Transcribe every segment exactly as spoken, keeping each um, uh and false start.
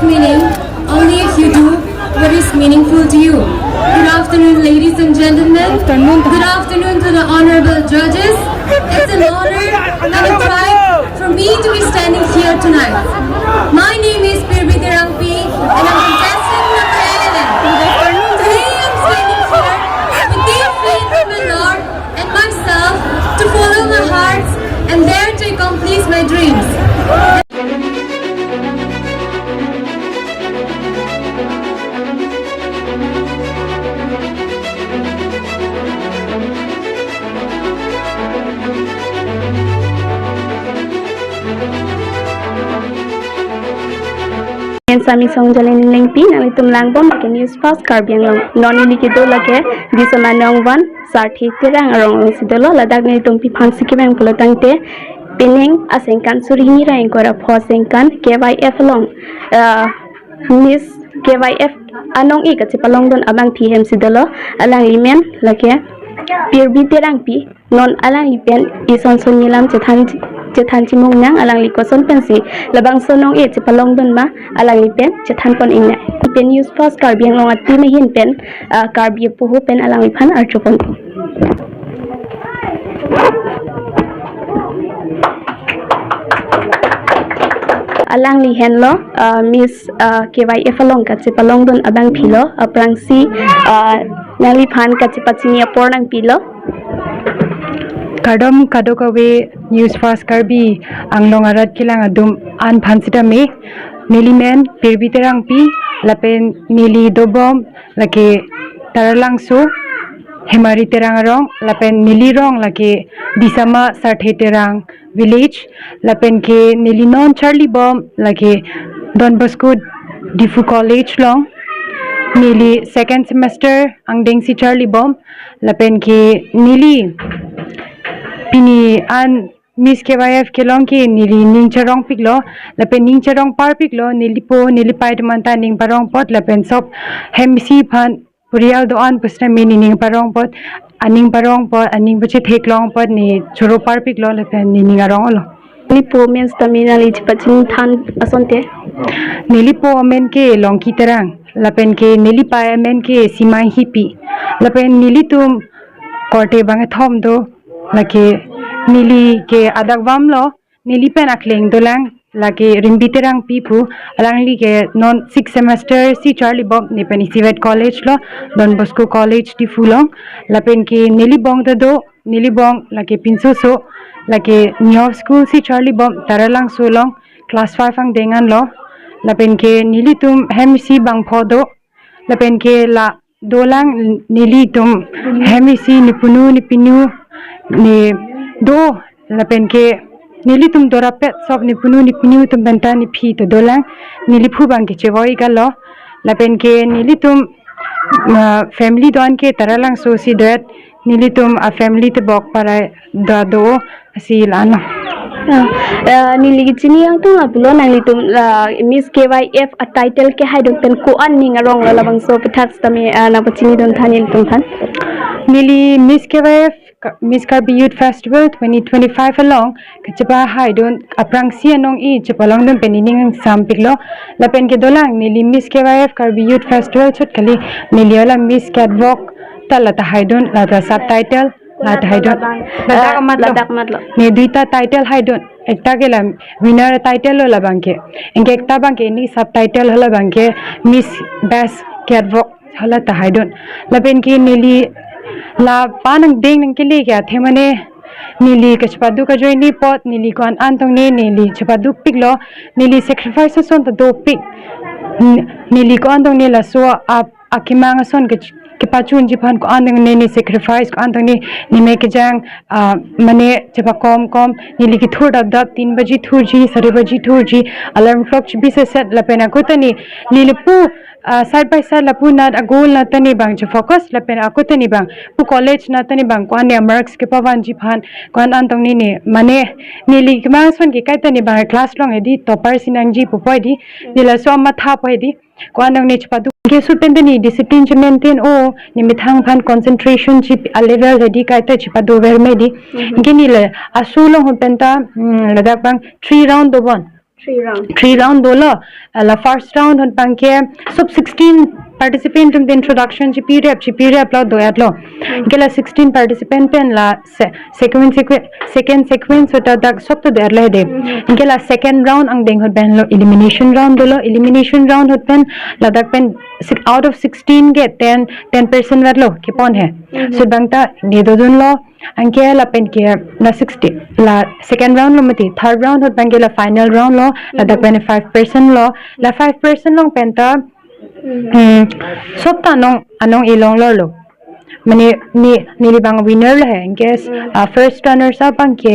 Meaning, only if you do what is meaningful to you. Good afternoon, ladies and gentlemen. Good afternoon to the honorable judges. It's an honor and a pride for me to be standing here tonight. My name is Pirbi Terangpi, and I'm contestant number eleven. Today I'm standing here with deep faith in my Lord and myself to follow my hearts and dare to accomplish my dreams. Pen Sami Song Jalen Lengpi, nanglitum langbom lake News Fast Karbi Anglong. Non neli kedo lake Disama Nongvan, Sarthe Terang arong alongsi dolo, ladak nelitum pi aphansi kevang pulo tangte, pining aningkan suri hini ra ingkoi ra pho aningkan K Y F along, ah, Miss K Y F anong-e kachepalongdun abangpi hemsi dolo, alangli men lake Pirbi Terangpi, non alangli pen ison son nelilam chethan, chethan chimung nang, alangli koson pensi labangso anong-e chepalongdun ma, alangli pen chethan pon ingnang. Pen News Fast Karbi Anglong a-team ahin pen, ah, Karbi apoho pen alangliphan arju ponpo. Alangli henlo, ah, Miss, ah, K Y F along kachepalongdun abangpi lo, aphrangsi, ah, nangliphan kachepachini apor nangpilo. Kardom kadokave News Fast Karbi Anglong arat kelang atum an aphan sitame, neli men Pirbi Terangpi, lapen neli dobom lake Taralangso, Hemari Terang arong, lapen neli rong lake Disama Sarthe Terang village, lapen ke neli non charlibom lake Don Bosco Diphu College along. Neli second semester angdengsi charlibom, lapen ke neli pini an Miss K Y F kelong ke neli ning charongpiklo, lapen ning charong parpiklo, neli po, neli pai atum anta ning parong apot, lapen sop hem isi aphan purial do-an pusitame nening parong apot, aning parong apot, aning pachetheklong apot ne choro parpiklo, lapen nening arong-olo. Neli po men sitame nangli chepachini than asonte. Neli po amen ke Longki Terang, lapen ke neli pai amen ke Simai Hipi, lapen nelitum korte bang kethom do, lake neli ke adak vamlo, neli pen akleng dolang, lake Rimbi Terangpi pu, alangli ke non sixth semester si charlibom, ne pen isivet college lo, Don Bosco College Diphu along, lapen ke neli bong ta do, neli bong lake pinso so, lake New Hope School si charlibom, Taralangso along, class five angdeng anlo, lapen ke nelitum hem isi bang pho do, lapen ke la dolang nelitum hem isi nepunu nepinu ne do, lapen ke nelitum dorapet sop nepunu nepinu atum penta nephi ta dolang, neliphu bang ke chevoi kalo, lapen ke nelitum, ah, family do-an ke Taralangso si det, nelitum a family tebok parai da do si lano. Ah, ah, neli kechini angtung lapulo, nanglitum, ah, Miss K Y F a title kehaidun pen ko-an ning arong lo, labangso pethat sitame, ah, nangpachinidun tha nelitum aphan. Neli Miss K Y F, Ka-, Miss Karbi Youth Festival twenty twenty-five along kachepahaidun aphrangsi anong-e chepalongdun pen nening sampiklo, lapen ke dolang neli Miss K Y F Karbi Youth Festival chot kali, neli hala Miss Catwalk ta la ta haidun, la ta subtitle la ta haidun. Ladak, ah, amat lo. Ladak amat lo. Ne duita title haidun. Ekta ke la winner title lo labang ke. Anke ekta bang ke ne subtitle hala bang ke Miss Best Catwalk hala ta haidun. Lapen ke neli la pan angdeng nangkele ke athe mane neli kachepadu kajoine apot neli ko-an antongne neli chepadupiklo, neli sacrifice ason ta dopik. N-, neli ko-an antongne laso ap akemang ason ke, kepachunji aphan ko-an antongne ne sacrifice, ko-an antongne ne mek kejang, ah, mane chepakom kom, neli kethur dapdap, tin baji thurji, sari baji thurji, alarm clock chibi seset, lapen ako ta ne, neli lapu, ah, side by side lapu nat a-goal nat ta ne bang che-focus, lapen ako ta ne bang pu college nat ta ne bang ko-an ne marks kepavanji aphan, ko-an antongne ne, mane neli kemang ason ke kaita ne bang class along hedi topper si nangji pu pu hedi, neli laso amatha pu hedi. Ko-an antongne chepadu. Ke su pen ta ne discipline che-maintain-o, ne methang aphan concentration chip a-level hedi kaita chepadu verme di. Mhm. Anke neli aso along pen ta, mm, ladak bang three round dobom. Three round. Three round dolo. La first round ahut abangke sob sixteen participant atum introduction chipi rep chipi rep lo do-et lo. Anke la sixteen participant pen la se- sequence sequen- second sequence ahut ta dak sob ta do-et lo hedi. Anke la second round angdeng ahut pen lo elimination round dolo. Elimination round ahut pen ladak pen si- out of sixteen ke ten, ten percent vet lo kepon he. Ahut abang ta ne dodunlo. Anke lapen ke la sixty, la second round lo mati, third round ahut abangke la final round lo, ladak pen five percent lo, la five percent along pen ta, mm, sob ta anong, anong-e longlor lo. Mane ne, neli abang winner lo he, anke, ah, first runners up abangke,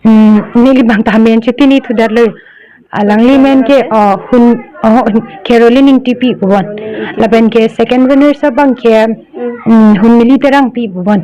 mm, neli abang ta amen chotini thudet lo. Alangli amen ke, oh, Hun, oh, Caroline Ingtipi pubon. Lapen ke second runners up abangke, mm, Hunmili Terangpi pubon.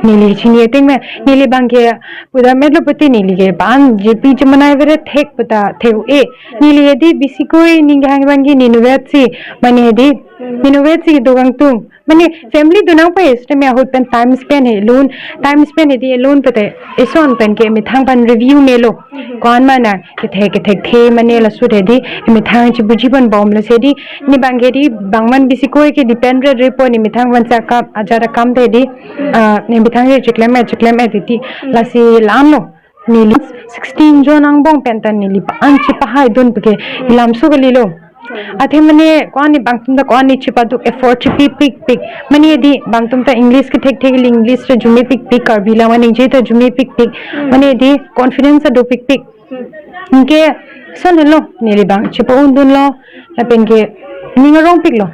Neli chini ateng me, neli abangke pudam-et lo pute neli ke pan J P chemanai vere thek puta thek-e. Neli hedi bisikoi ning kehang abangke ne inutvet si, mane hedi ne inutvet si do kangtung. Mane family do nangpo he, sitame ahut pen time spend he alone, time spend hedi alone pute eson pen ke methang pan review melo. Ko-an mana kethek kethek the mane laso hedi methang chibuji pon bom lo si hedi, ne abangke hedi bangman bisikoi ke depend re repo ne methang van sa kam ajat akam te hedi, ah, ne methang ke chiklem-et chiklem-et titi, lasi la-an lo. Neli sixteen jon angbong pen ta neli pan chipahaidun puke ilam so kalilo. Athe mane ko-an ne bangtum ta ko-an ne chipaduk effort chipipikpik. Mane hedi bangtum ta English kethek thek le English ta jumepikpik, Karbi lang mane je ta jumepikpik. Mane hedi confidence ta dopikpik. Anke lason helo neli abang chipa-undunlo, lapen ke ning arongpiklo.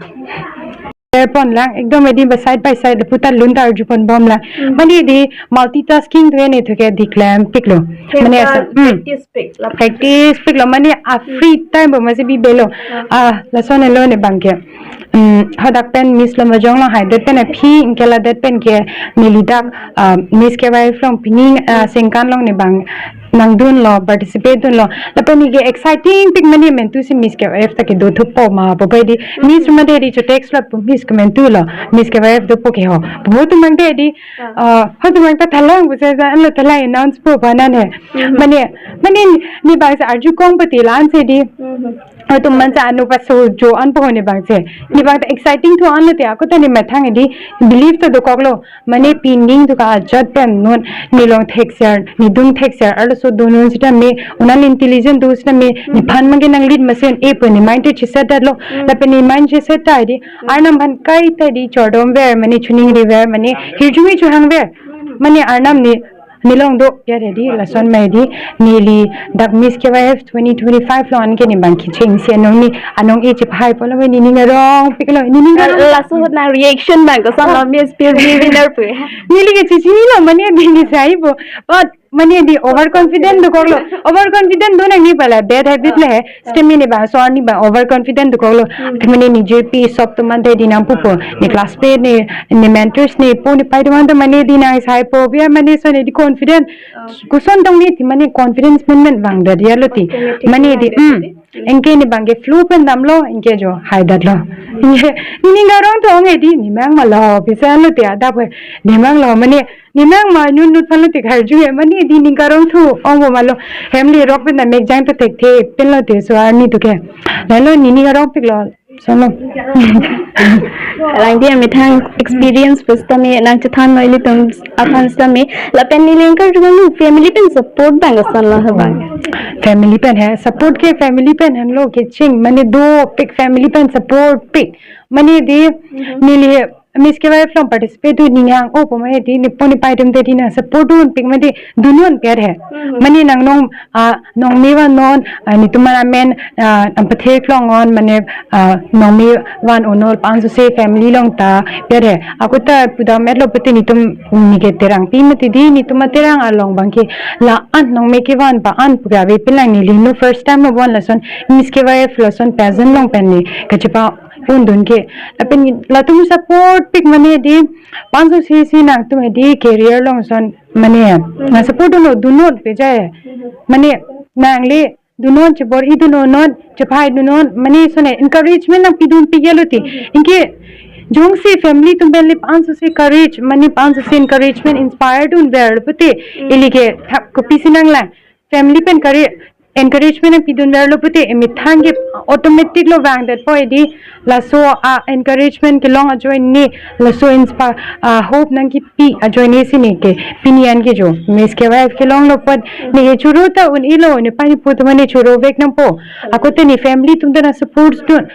Pon lang, ekdom hedi ba side by side lapu ta lun ta arju pon bom lang. Mane hedi multitasking tu ne thuke diklempiklo. Mane asa, mm, practice pik, la practice piklo, mane a free time bo masi bibelo. Ah, lason helo ne abangke. Mm, hadak pen Miss Lumbajong along haidet pen aphi, anke ladet pen ke neli dak, ah, Miss K Y F along pining, ah, sengkan along ne abang nangdunlo, participate dunlo. Lapen ne ke exciting pik mane mentu si Miss K Y F ta kedo thupo ma, bo bai hedi Miss mate hedi chotex lo pu Miss kementu lo, Miss K Y F dopo ke ho. Bo atum abang te hedi, ah, ho atum abang ta thalang bo sa sa anlo thalang announce po ba nan he. Mane, mane ne abang sa arju kong pati la-an si hedi. Ho atum man sa anu paso jo an po ne abang si. Ne abang ta exciting thu an lo te ako ta ne methang hedi believe ta dokoklo. Mane pining tu ka ajat pen non, ne long thekser, ne dung thekser, arloso do non sitame, unal intelligent do sitame, nephan abangke nang lead mesen e pu ne mind te chiset detlo, lapen ne mind chiset ta hedi, arnam aphan kaita hedi chordom ver, mane choningri ver, mane hirjume chohang ver, mane arnam ne, ne long do, ya hedi, lason ma hedi, neli dak Miss K Y F twenty twenty-five along anke ne abang kechengsi anong ne, anong-e chipahai pulo, mane ne ning arongpiklo, ne ning arong. Laso ahut nang reaction abang koson lo, Miss P V winner pu? Neli ke chechinilo, mane hedi ne sai bo. But mane hedi overconfident dokoklo. Overconfident do nangne pala bad habit le he. Sitame ne abang so arni abang overconfident dokoklo. Mane ne J P sob atum ante hedi nangpupo. Ne classmate ne, ne mentors ne, po ne pai atum ante mane hedi nang sai po. Biya mane lason hedi confident. Koson tong ne ti mane confidence men men vangdet ya lo ti. Mane hedi, mm. Anke ne abangke flu pen damlo, anke jo haidetlo. Anke ne ning arong thu ong hedi, ne mang ma lo, pisa lo ti adap he. Ne mang lo, mane ne mang ma inut inut aphan lo ti karju he, mane hedi ning arong thu ong bo ma lo. Hem le rok pen ta mek jang ta thekthe pen lo ti so arni tu ke. Lalo ne ning arongpiklo, lason lo. Kalang dia methang experience pu sitame nang chethan noi ilitum aphan sitame, lapen neli ingkar juga nu family pen support abang koson lo ha abang? Family pen he, support ke family pen henlo kecheng, mane dopik family pen support pik. Mane hedi neli Miss K Y F along participate do ne hang-o pu mane hedi ne po ne pai atum te hedi nang support dunpik mane hedi dunnon pet he. Mane nang nong, ah, nongme vannon, ah, netum amen, ah, nang pathe klong non, mane, ah, nongme van-o non, lapuson si family along ta pet he. Ako ta pudam-et lo pute netum ne ke Terangpi mati hedi, netum aterang along abangke la-an nongme kevan pa an pu ke ave pen lang, neli no first time lo bon lason Miss K Y F lason pageant along pen ne kachepa-undun ke. Lapen latum support pik mane hedi lapuson si si nangtum hedi career along lason mane nang support dunlo, dunnon peja he. Mane nang le dunnon, chebor-i dunnon, chepahai dunnon, mane lason he encouragement nangpidunpik ya lo ti. Anke jongsi family atum pen le lapuson si courage, mane lapuson si encouragement, inspire dunver pute, ili ke thap kopisi nang lang. Family pen kari encouragement nangpidun verlo pute emethang ke automatic lo vangdetpo edi, laso a encouragement kelong ajoine, laso inspire, a hope nangkipi ajoine si ne ke pini an ke jo Miss K Y F kelonglo apot ne ke choro ta un-elo, ne pani pu atum ne chorovek nangpo. Ako te ne family atum ta nang support dun,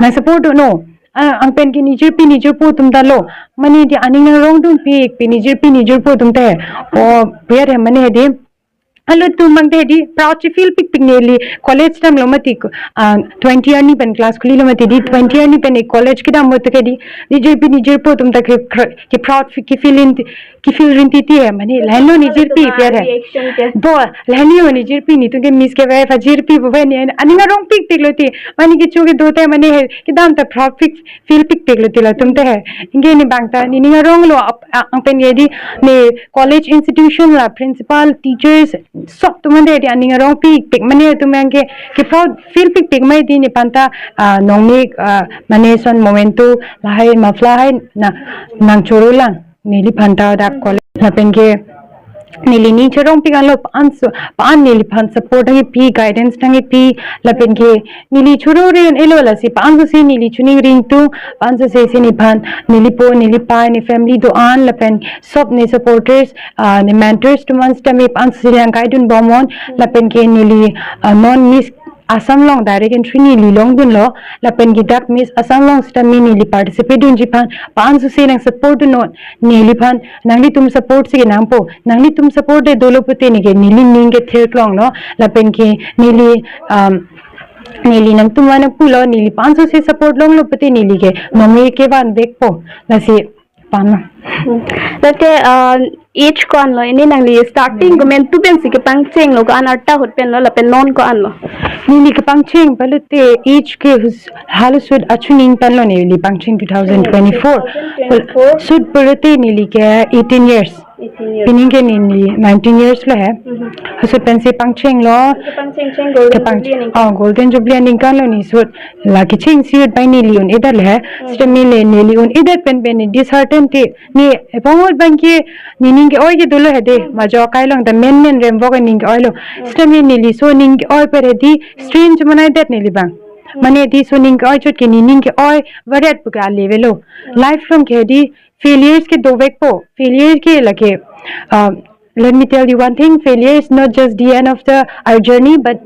nang support dunnon. Ah, angpen ke nijirpi nijirpo atum ta lo. Mane di aning nangrongdunpik pi nijirpi nijirpo atum te. O, biar he mane di. Alo atum mang te di proud si feel pikpik, neli college time lo mati, ah, twenty arni pen class khuli lo mati di, twenty arni pen ne college kedam mo to ke di. Nijirpi nijirpo atum ta ke kr-, ke proud fi-, ke feel in, ke feel rinti ti he, mane lahenlo nijirpi pi he. Reaction ke? Bo, lahenlo nijirpi, netum ke Miss K Y F ajirpi bo he ne, aning arong pikpik lo ti. Mane kecho kedo te mane he, kedam ta proud feel, feel pikpik lo ti latum te he. Anke ne bang ta, ne ning aronglo ap-, a-, angpen ke di, ne college institution la principal, teachers, sok atum te di aning arong pikpik, mane atum yang ke, ke proud feel pikpik mai di ne panta, ah, nongmek, ah, mane son momento lahai mafla hai na, nangchoro lang. Neliphan ta dak college lapen ke neli ning cherongpik anlo, pa-an so, pa-an neliphan support nangkipi, guidance nangkipi, lapen ke neli choro ri un-elo, lasi pa-an so si neli chuning ringtu, pa-an so si si nephan, neli po, neli pa, ne family do-an, lapen sop ne supporters, ah, ne mentors atum an sitame pa-an so si nang guide dunbomnon, lapen ke neli, ah, non Miss Assam along direct entry neli longdunlo, lapen ke dak Miss Assam along sitame neli participate dunji aphan, pa-an so si nang support dunnon, neliphan, nanglitum support si ke nangpo, nanglitum support le dolo pute ne ke neli ning ke thirklonglo, lapen ke neli, um, neli nangtum aphan nangpulo, neli pa-an so si support longlo pute neli ke nongmek kevanvekpo, lasi pano. Hmm. Late, uh, age ko-an lo, ini nangli starting, hmm, komantu pen si kepangchenglo, ko-an arta ahut pen lo, lapen non ko-an lo? Neli kepangcheng pulote age ke hus-, halaso ahut achuning pen lo neli pangcheng two thousand twenty-four. Hmm, two thousand twenty-four. Sut pulote neli ke eighteen years. Eighteen years. Pini ke neli nineteen years lo he. Mhm. Halaso ahut pensi pangchenglo. Kepangcheng, cheng Golden Kepang-, Jubilee aningkan. Oh, Golden Jubilee aningkan lo ne sut. La kechengsi ahut bai neli un-edet le he. Mhm. Sitame le neli un-edet pen pen ne dishearten ti. Ne epong ahut abang ke ne ning ke-oi ke dolo he de. Mhm. Majo akai along ta men men remvok ning ke-oilo. Mhm. Sitame neli so ning ke-oi pet he di, mhm, strain chemanaidet neli abang. Mhm. Mane di so ning ke-oi chot ke ne ning ke-oi varet pu ke ale avelo. Mhm. Life along ke di failures ke dovekpo. Failure ke lake, um, let me tell you one thing, failure is not just the end of the, our journey, but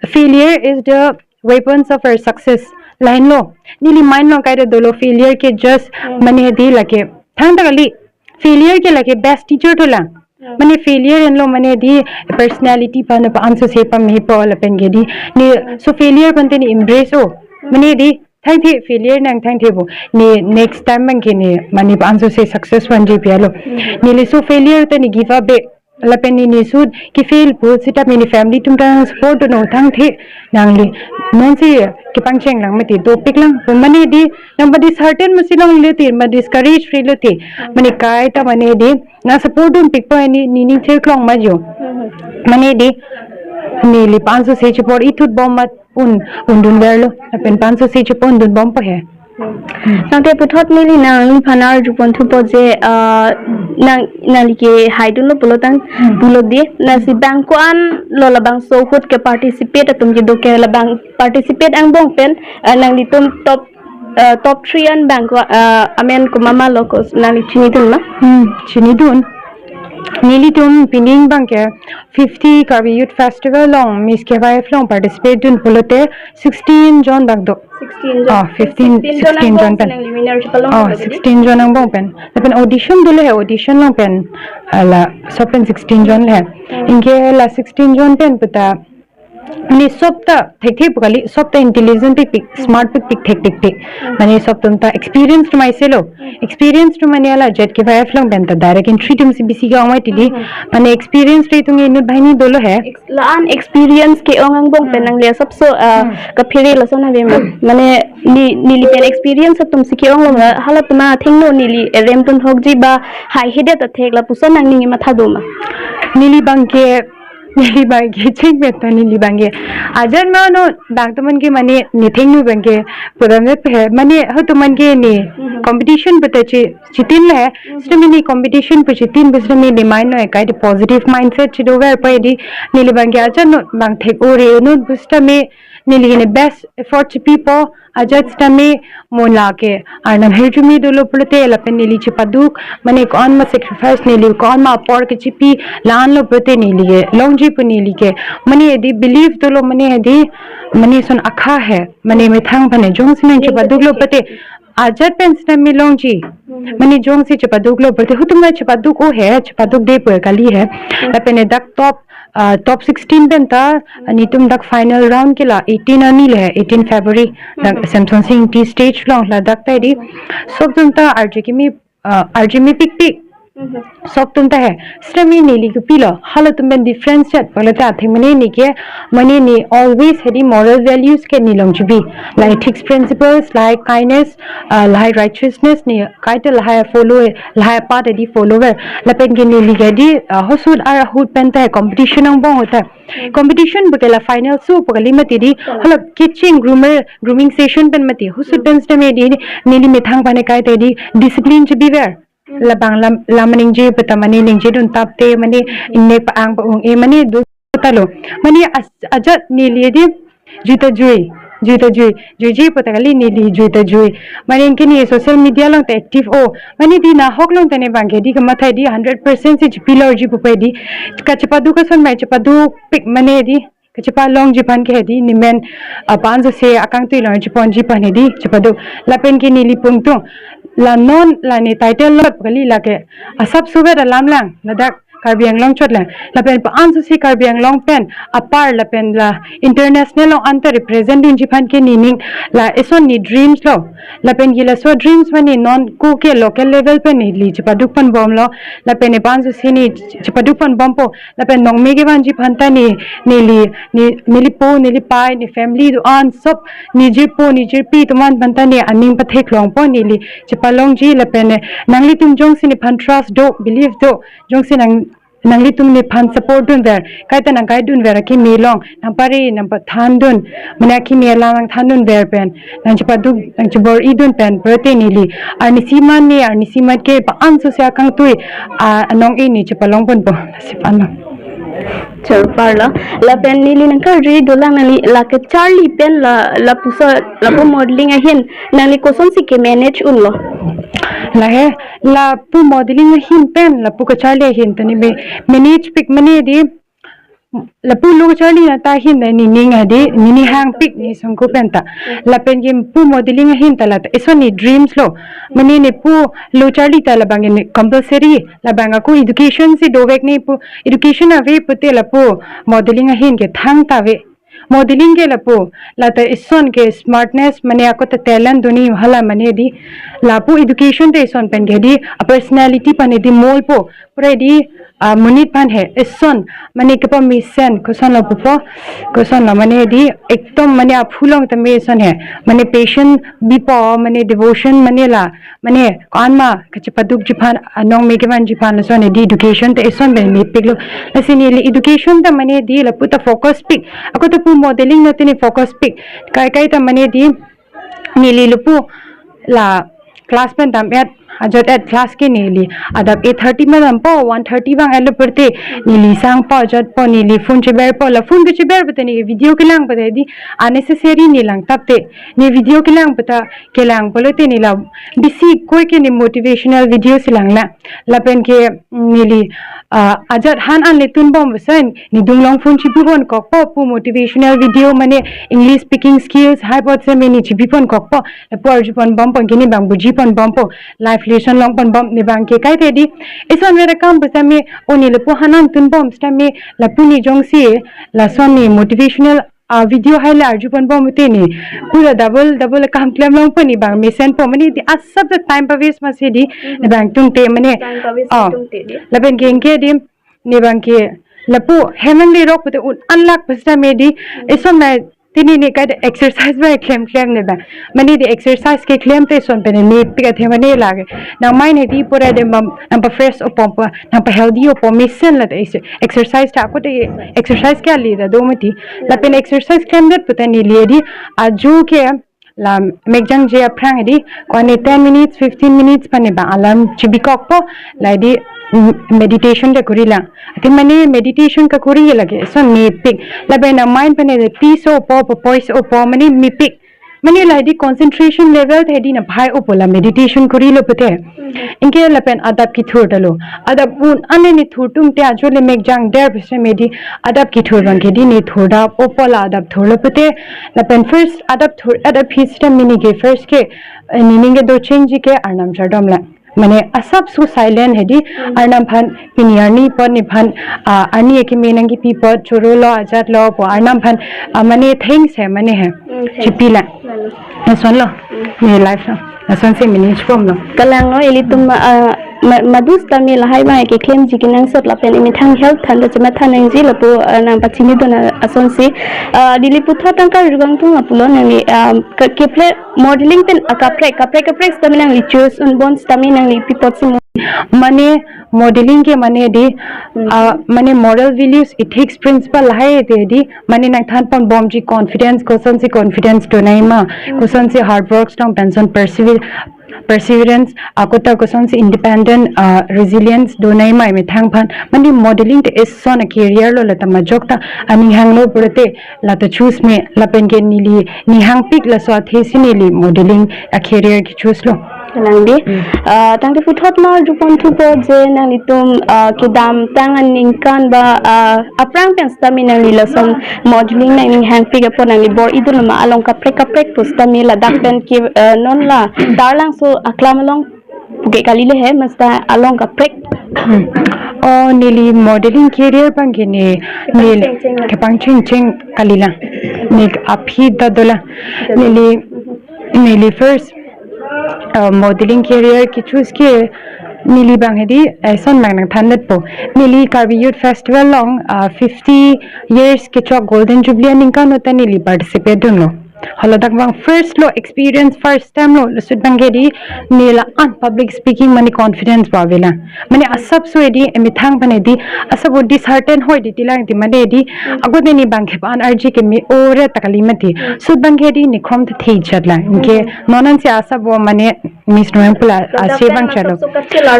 failure is the weapons of our success. Lahenlo, neli mind along kaita dolo failure ke just, hmm, mane di lake, thangta kali, failure ke lake best teacher to lang. Hmm. Mane failure henlo mane di personality aphan pa-an so si pamepo lapen ke di. Ne, hmm, so failure aphan te ne embrace-o. Hmm. Mane di, thangthe failure nang thangthe bo. Ne next time abang ke ne mane pa-an so si success vanji pi alo. Hmm. Neli so failure ta ne give up be. Lapen ne, ne sut ke-fail pu sitame ne family atum ta nang support dunnon, thangthe nangli non si kepangcheng lang mati, dopik lang. Mane di nang pa dishearten masi longle ti, ma discourage rilo ti. Mane kaita mane di nang support dunpikpo ne, ne ning thirklong ma jo. Mane di neli pa-an so si chepor ithut bom mat un, undun verlo, lapen pa-an so si chepor undun bompo he. Hmm. Tangte puthot neli nangliphan arjupon thupo je, ah, nang, nangli ke haidunlo pulo tang, hmm, pulo di, lasi bang ko-an lo labangso ahut ke participate atum kedo ke, labang participate angbong pen, ah, nanglitum top, ah, top three an bang ko, ah, amen komat ma lo ko nangli chinidun ma? Hmm, chinidun. Nelitum pining abang ke fifty Karbi Youth Festival along Miss K Y F along participate dun pulote sixteen jon bak do. Sixteen jon. Oh, fifteen, sixteen jon sixteen jon angbong pen. Nangli winner chepalong. Oh, pulo di? Sixteen jon angbong pen. Lapen audition dolo he, audition along pen, ah, laso pen sixteen jon le. Hmm. Anke la sixteen jon pen puta ne sop ta thekthe pu kali, sop ta intelligent pikpik, smart pikpik, thekpikpik. Mane sop atum ta experience atum aiselo. Experience atum mane la Z K Y F along pen ta direct entry atum si bisi ke-ong mai ti di. Mhm. Mane experience atum ke inut banghini dolo he. Ex-, la-an experience ke-ong angbong pen, hmm, nangli asapso, ah, hmm, kaphere lason ave ma. Mane ne, neli pen experience atum si ke-onglo ma, hala atum athengno neli erem tun hokji ba haihedet athek lapuson nangning matha do ma? Neli abang ke Neli bangke chingpet ta neli bangke. Ajat ma no bang teman ke mane nithengno bangke pura me pe mane ho teman ke ne Mhm. competition puta chi chitin le. Mhm. Sitame ne competition pu chitin pu sitame ne mind no ekai de positive mindset chido ver pa di neli bangke ajat no bang thek ore no pu sitame neli ne best effort chipipo ajat sitame mo lake arnam hirjume dolo pulote lapen neli chipaduk mane ko-an ma sacrifice neli ko-an ma apor kechipi la-an lo pulote neli ke longji pu neli ke mane di believe dolo mane di mane son akha he mane methang pane jongsi nang chipaduk lo pulote ajat pen sitame longji mane jongsi chipaduk lo pulote hutum ma chipaduk o he chipaduk de pu kali he lapen dak top ah, top sixteen pen ta netum dak final round ke la eighteen arni le eighteen February dak Samson Sing Ingti stage along ladak ta di sop atum ta arje kimi ah, arje mepikpik sop atum ta he sitame neli kopilo halatum pen difference chet pala ta theng mane ne ke mane ne always hedi moral values ke ne longji bi la ethics principles la kindness ah, la righteousness ne kaita la follow la path di follower lapen ke neli ke di ah, hosut ar ahut pen ta competition angbong hota competition pu ke la final so pu kali mati di hala kitchen groomer grooming session pen mati hosut pen sitame di neli methang pane kaita di discipline chibi ver labang lam lam ningje puta mane ningje dun tapte mane ingne pa-ang pa-ung e mane do ta lo mane as- ajat neli di jui ta jui jui ta jui juiji puta kali neli jui ta jui mane ke ne social media along ta active o mane di nahok along ta ne bangke di kamathai di hundred percent si chipilorji pu pe di kachipaduk ason mai chipaduk pik mane di kachipa longji aphan ke di ne men apan so se akangtui long chiponji aphan di chipaduk lapen ke neli pungtung la non la ne title lot kali lake asap suvet alam lang ladak Karbi Anglong chot lang lapen pa-an so si Karbi Anglong pen apar lapen la international along anta represent dunji aphan ke ne ning la eson ne dreams lo lapen ke laso dreams mane non ko ke local level pen neli chipaduk ponbom lo lapen ne pa-an so si ne chipaduk ponbompo lapen nongme kevanji aphan ta ne neli ne neli po neli pai ne family do-an sop ne jirpo ne jirpi atum aphan ta ne aning patheklongpo neli chipalongji lapen ne nanglitum jongsi nephan trust do believe do jongsi nang nanglitum nephan support dun ver kaita nang kai dun ver akimi long nang pari nang pathan dun mane akimi alam nang than dun ver pen nang chipaduk nang chibor-i dun pen pulote neli arnisi man ne arnisi mat ke pa-an so si akangtui ah, anong e ne chipalong ponpo sip ano. Chorpar lo. Lapen neli nangkarju dolang nangli la kacharli pen la lapuson lapu modeling ahin nangli kosonsi ke manage unlo. Lahe lapu modeling ahin pen lapu kacharli ahin ta ne me manage pik mane di lapu lo kacharli na ta ahin na ne ning hadi ne ne hangpik ne songko pen ta lapen ke pu modeling ahin ta la ta eson ne dreams lo mane ne pu lo charli ta labang ne compulsory labang ako education si dovek ne pu education ave pute lapu modeling ahin ke thangta ave modeling ke lapu la ta eson ke smartness mane ako ta talent do ne hala mane di lapu education ta eson pen ke di a personality aphan di molpo pura di ah, monit aphan he eson mane kepamesen koson lo pupo koson lo mane di ekdom mane aphu along tame eson he mane passion bipo mane devotion mane la mane ko-an ma kachipadukji aphan anong me kevanji aphan lason he di education ta eson pen mepiklo lasi neli education ta mane di lapu ta focus pik ako ta pu modeling na ta ne focus pik kai kai ta mane di neli lapu la class pen dam et ajat et class ke neli adap eight thirty ma dampo one thirty vang et lo perte neli sangpo ajatpo neli phone chiberpo la phone ke chiber pute ne video kelang pute di unnecessary ne lang tapte ne video kelang puta kelang pulote ne la bisi koi ke ne motivational video si lang na lapen ke neli ah, ajat han an le tunbom besen ne dunglong phone chibi pon kokpo pu motivational video mane English speaking skills hai pot se me ne chibi pon kokpo lapu arju ponbompo ke ne bang buji ponbompo life lesson long ponbom ne bang ke kai te di eson vera kam besen me o ne lapu han an tunbom sita me lapu ne jongsi lason ne motivational ah, video hai le arju ponbom te ne pura double double kam klem longpo ne bang mesenpo mane di asap ta time pa waste ma se di ne bang tungte mane Time pa waste ah, tungte di. Lapen ke ke di ne bang ke lapu hemang le rok pute un an lak pesta me di eson na Tini ne kai exercise ba klem klem ne ba. Mane di exercise keklem te son pen ne pik athe mane lake. Nang mind hedi pura de mam, nang pa fresh opo pa, nang pa healthy opo mesen la te exer-, exercise ta ko te exercise ke ali ta do mati. Lapen exercise klemdet pute neli di ajo ke la mekjangje aphrang di ko ne ten minutes, fifteen minutes pen ne ba alarm chibikokpo, la di, mm, meditation ta kuri lang. Ati mane meditation kekuri lake, so ne pik. Lapen nang mind pen ne peace opo, poise opo, mane mepik. Mane la di concentration level te di na phai opo la meditation kurilo pute. Anke lapen adap kethur ta lo. Adap un ane ne thurtum te ajo le mekjang der pese me di adap kethur bang ke di ne thurdap opo la adap thurlo pute. Lapen first adap thur, adap hi sita mini ke first ke, eh, nening kedo chengji ke Arnam chardom la. Mane asap so silent hedi, Arnam aphan pini arni apot nephan, ah, arni ekeme nangkepi apot choro lo ajat lo pu Arnam aphan, ah, mane thanks he mane he. Mm, thanks. Chipi la. Lalu. Lason lo. Mm. Ne life lo. Lasonsi manage bom lo. Kalang lo ilitum, ah, ma-, madu sitame lahai bang keklemji kenangsot lapen emethang health aphan ta chematha nangji lapu, ah, nang pachinidun asonsi. Ah, neli puthot tangka rukang tung apulo nangli, ah, ke-, keple modeling pen akaprek, kaprek kaprek sitame nangli choose un bon sitame nangli pi apotsi mo-, mane modeling ke mane di, Hmm. ah, mane moral values, ethics, principle lahai te di, mane nangthan pon bomji confidence, kosonsi confidence donai ma, Hmm. kosonsi hard works tong penson persever-, perseverance, ako ta kosonsi independent, ah, resilience donai ma emethang aphan, mane modeling te eson a career lo la ta majok ta aning hanglo pulote la ta choose me lapen ke neli ning hangpik laso athesi neli modeling a career ke choose lo. Kalang di. Hmm. Ah, tangte puthot ma arjupon thupo je nanglitum, ah, kedamtang aningkan ba, ah, aphrang pen sitame nangli lason modeling nangning hangpik apot nangli bor-idun ma along kaprek kaprek pu sitame ladak pen ke, ah, non la Taralangso aklam along puke kali le he masta along kaprek. Hmm. Oh, neli modeling career bang ke ne, neli kepang cheng cheng kali la. Ne aphi ta do la. Neli, neli first, uh, modeling career ke choose ke neli bang hedi, eh, son bang nangthan det po. Neli Karbi Youth Festival along, uh, fifty years kechok Golden Jubilee aningkan uta neli participate dunlo. Haladak bang first lo experience, first time lo, lasut bang ke di neli an public speaking mane confidence ba vela. Mane asap so edi emethang pen edi asap o dishearten hoi di tilang ti mane di ago de ne bang ke pan arji ke me ore ta kali mati. Sut bang ke di ne khrom te thei chat la. Anke non ansi asap o mane Miss Noem pu la ase bang chalo.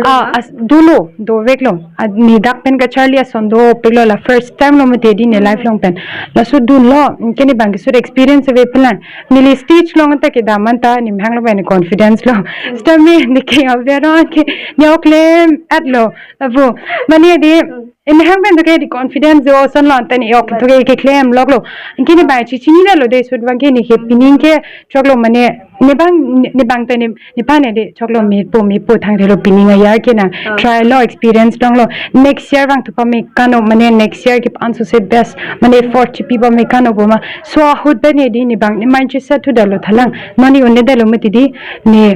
Ah, as, dolo, doveklo. Ah, ne dak pen kacharli ason dopiklo la first time lo mati di ne life along pen. Laso dunlo, anke ne bang ke sut experience ave pelang. Neli stage along ta kedam anta ne mehang lo pen confidence lo. Sitame ne ke aver ke ne oklem at lo. Lapu, mane di, emehang pen to ke di confidence jo son lo anta ne ok to ke keklem loklo. Anke ne bang chichinidetlo de sut bang ke ne ke pining ke choklo mane ne bang, ne bang ta ne nephan edi choklo mepo mepo thangthelo pining ayar ke na try lo experience longlo next year bang thupa me kano mane next year ke ansose best mane effort chipi ba me kano bo ma so ahut pen edi ne bang ne mind set thu dalo thalang mane un-edetlo mati di ne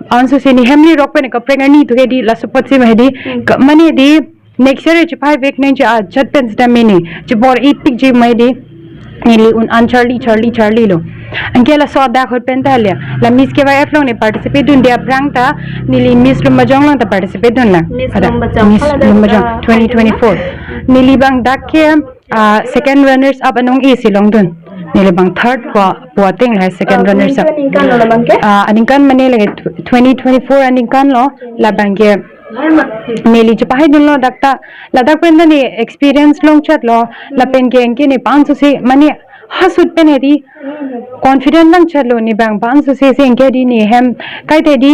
ansose ne hemli rok pen kaprek ani to ke di laso apotsi ma hedi ka-, mane di next year chipai vek neng cha ajat pen sita mene chibor-ipikji mai di neli un an charli charli charli lo. Anke laso adak ahut pen ta le la Miss K Y F along ne participate dunde aphrang ta neli Miss Lumbajong along ta participate dun la. Miss Ada, Lumbajong. Miss Hala dak, Lumbajong ah, twenty twenty-four. Neli bang dak ke, ah, second runners up anong isi longdun. Neli bang third pu, pu ateng lahai second runners up. Ah, aningkan lo la bang ke? Ah, aningkan mane lake tw-, twenty twenty-four aningkan lo la bang ke neli chipahai dunlo dak ta, ladak pen ta ne experience long chat lo, lapen ke anke ne pansose mane ahut pen edi confident lang chat lo ne bang pansose se anke di ne hem kaite di,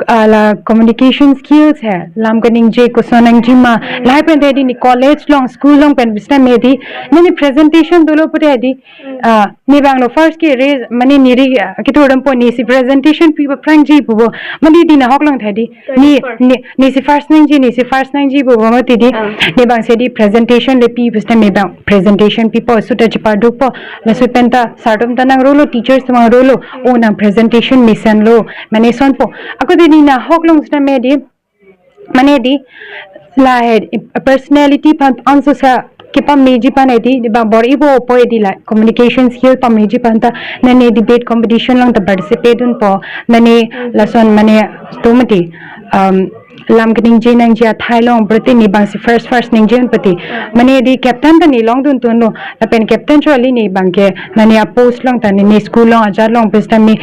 ah, la communication skills he, lam kaningje koson nangji ma, lahai pen te di ne college along, school along pen bisna me di, ne ne presentation dolo pute di, ah, ne bang lo first ke raise, mane neri, ah, kethurdampo nesi presentation pi aphrangji pupo. Mane di nahok along ta di. Ne, ne, nesi first nangji, nesi first nangji pupo mati di. Ah. Ne bang se di presentation le pi puste me bang presentation pipo suta chipardukpo. Laso pen ta sir atum ta nangrolo, teachers ta nangrolo. O nang presentation mesenlo. Mane sonpo. Ako di ne nahok along sita me di. Mane di lahai personality aphan ansose pameji pen edi, di bang bor-ipo edi la communication skill pameji pen ta, nane debate competition along ta participate dunpo, nane lason mane to mati, um, lam keningje nangji athai along prati ne bangsi first first ningje un pati. Mane di captain ta ne longdun tunlo, lapen captain choli ne bangke nane a-post along ta ne, ne school along ajat along pen sitame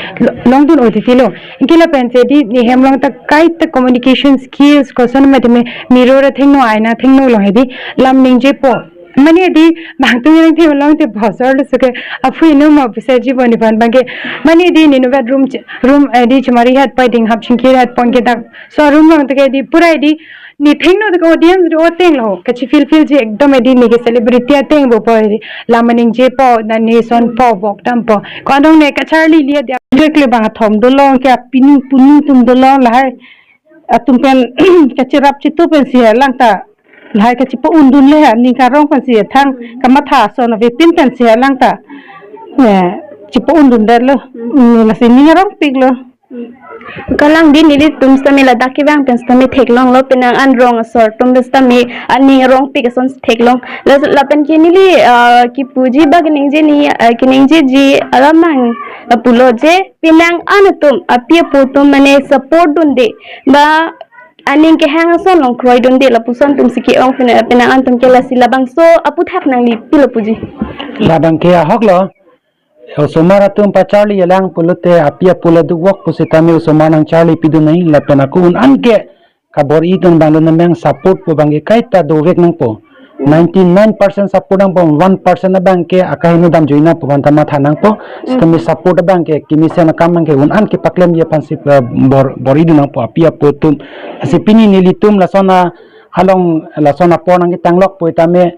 longdun-o titilo. Anke lapen si di ne hem along ta kaita communication skills koson mati me, mirror athengno, aina athengno along hedi lam ningjepo. Mane di bang tung yang thim along te bosor lo suke aphu inut ma puseji boni pon bangke. Mane di ne inutvet room ch-, room, eh, di chemari hat pai ding hap chingkir hat pon ke dak. So room along te ke di pura di ne thengno te ke audience do ateng lo. Kachi feel feel ji ekdom edi ne ke celebrity ateng bopo edi. Lam ningjepo, nane sonpo, vok dampo. Ko adong ne kacharli liya dia. Kekle bang athom dolo, ke pini puni atum dolo, lahai atum pen kachirap chitu pensi helang ta. Lahai kachipo-undun le ha, ning karong pensi thang kamatha ason avepin pensi helang ta. Eh, chipo-undundetlo. Hmm, lasi ning arongpiklo. Kalang di nelitum sitame ladak kevang pen sitame theklonglo, penang an rong asor atum pen sitame aning arongpik ason theklong. La, lapen ke neli, ah, kipuji ba keningje ni, ah, keningjeji alam nang lapulo je, penang an atum, api apo atum mane support dunde, ba aning kehang ason along kroidunde, lapuson atum si ke-ong, pena-, penang an atum ke lasi labangso aputhak nangli pilo puji. Labang ke ahok lo, osomar atum pacharli alang pulote api apo le dukvok pusitame osomar nangcharli pidun nai, lapen ako un an ke kabor-i atum abang lo, namang support pu abang ke kaita dovek nangpo. Ninety-nine percent support nangpo, one percent abang ke akaheno damjui nangpo, bang ta matha nangpo. Sitame support abang ke kemesen akam abang ke un an ke paklemji aphan si, eh, bor, bor-i dun nangpo api apo atum. Lasi pini nelitum lason a, along lason apor nangketanglok pu tame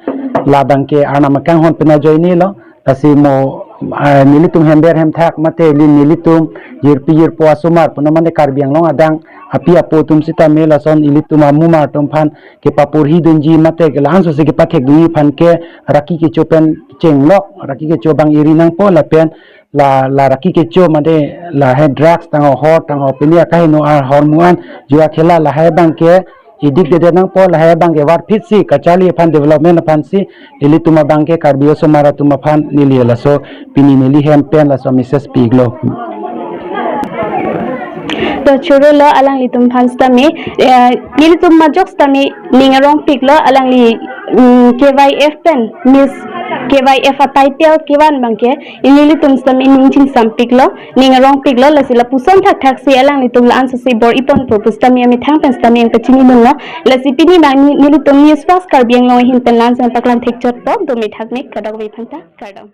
labang ke arnam akanghon pen ajoine lo. Lasi mo, ah, nelitum hember hemthak mate li nelitum jirpi jirpo asomar puna mane Karbi Anglong adang api apo atum sitame lason ilitum amumar atum aphan kepaporhi dunji mate ke la-anso si kepathek dunji aphan ke raki kecho pen chenglok, raki kecho abang eri nangpo lapen la, la raki kecho mate lahai drugs tangho, hor tangho, pini akaheno ahormu an, jua khela, lahai abang ke edik dede nangpo, lahai abang ke varphit si kacharli aphan, development aphan si ilitum abang ke Karbi osomar atum aphan neli laso pini neli hem pen laso message pi-iklo. To choro lo alanglitum aphan sitame, eh, nelitum majok sitame ning arongpiklo, alangli, mm, K Y F pen, Miss K Y F a-title kevan abang ke nelitum sitame ning chingsampiklo, ning arongpiklo, lasi lapuson thakthak si alanglitum la-anso si bor-i ponpo pu sitame amethang pen sitame nangpachini dunlo. Lasi pini abang ne-, nelitum News Fast Karbi Anglong ahin pen la-ansi paklang thekchotpo, dome thakme kadokave aphanta, kardom.